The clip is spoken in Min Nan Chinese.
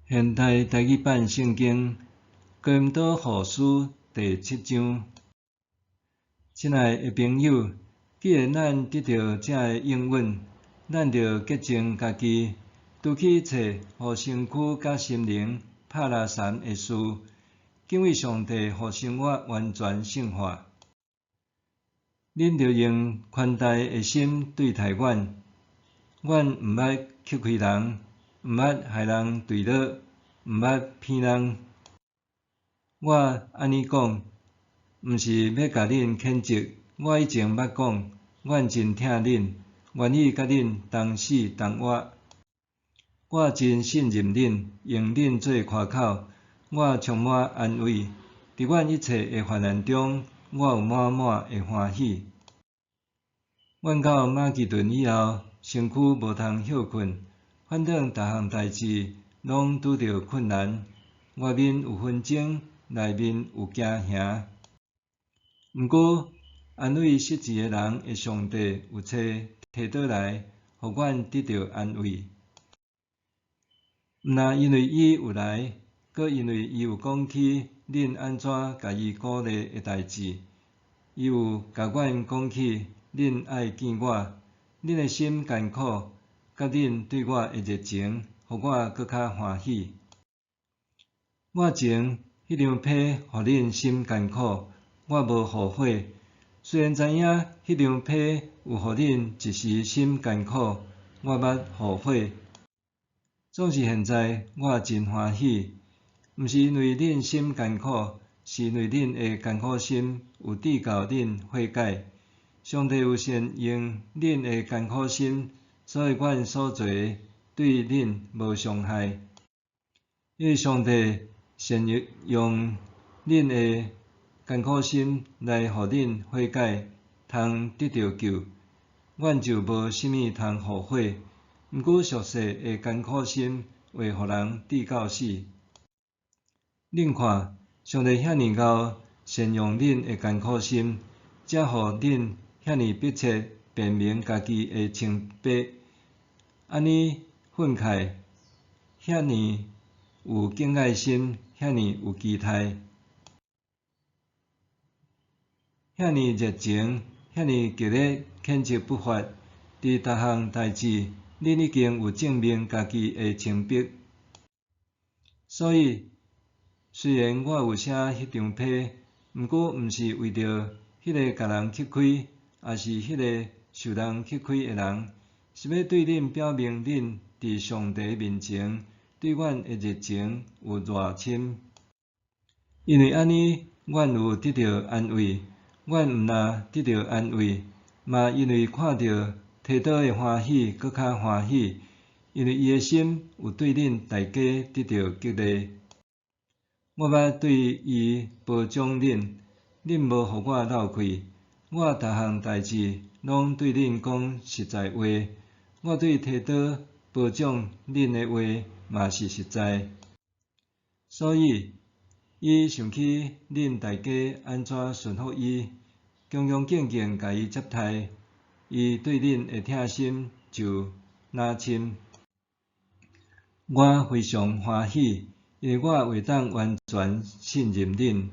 現代台語版聖經哥林多後書第七章。親愛的朋友，既然咱得著這个應允，咱著潔淨家己，除去一切予身軀佮心靈拍垃圾的事，敬畏上帝，予生活完全聖化。恁著用寬大的心對待阮，阮毋捌吃虧人，毋捌害人墜落，毋捌騙人。我按呢講，毋是欲共恁譴責，我以前捌講，阮真疼恁，願意佮恁同死同活。我真信任恁，用恁做誇口，我充滿安慰。佇阮一切的患難中，我有滿滿的歡喜。阮到馬其頓以後，身軀無通歇睏，反轉逐項代誌攏拄著困難，外面有紛爭，內面有驚嚇。毋過，安慰失志的人的上帝有差提多來，予阮得著安慰。毋但因為伊有來，閣因為伊有講起恁按怎共伊鼓勵的代誌，伊有共阮講起恁愛見我，恁的心艱苦，佮恁對我的熱情，予我閣較歡喜。我前彼張批予恁心艱苦，我無後悔。雖然知影彼張批有予恁一時心艱苦，我捌後悔。總是現在我真歡喜，毋是因為恁心艱苦，是因為恁的艱苦心有致到恁悔改。上帝有善用恁的艱苦心，所以阮所做的對恁無傷害。因為上帝善用恁的艱苦心來予恁悔改，通得著救，阮就無啥物通後悔。毋過俗世的艱苦心會予人致到死。恁看，上帝遐爾𠢕善用恁的艱苦心，才予恁遐爾迫切辨明家己的清白，按呢憤慨，遐爾有敬愛心，遐爾有期待，遐爾熱情，遐爾極力譴責不法。佇逐項代誌，恁已經有證明家己的清白。所以，雖然我有寫彼張批，毋過毋是為著彼个共人吃虧，抑是彼个受人吃虧的人，是欲對恁表明恁佇上帝面前對阮的熱情有偌深。因為按呢，阮有得著安慰，阮毋但得著安慰，嘛因為看著提多的歡喜，閣較歡喜，因為伊的心有對恁大家得著激勵。我捌對伊褒獎恁，恁無予我落氣。我逐項代誌攏對恁講實在話，我對提多褒獎恁的話嘛是實在。所以，伊想起恁大家按怎順服伊，恭恭敬敬共伊接待，伊對恁的疼心就若深。我非常歡喜，因為我會當完全信任恁。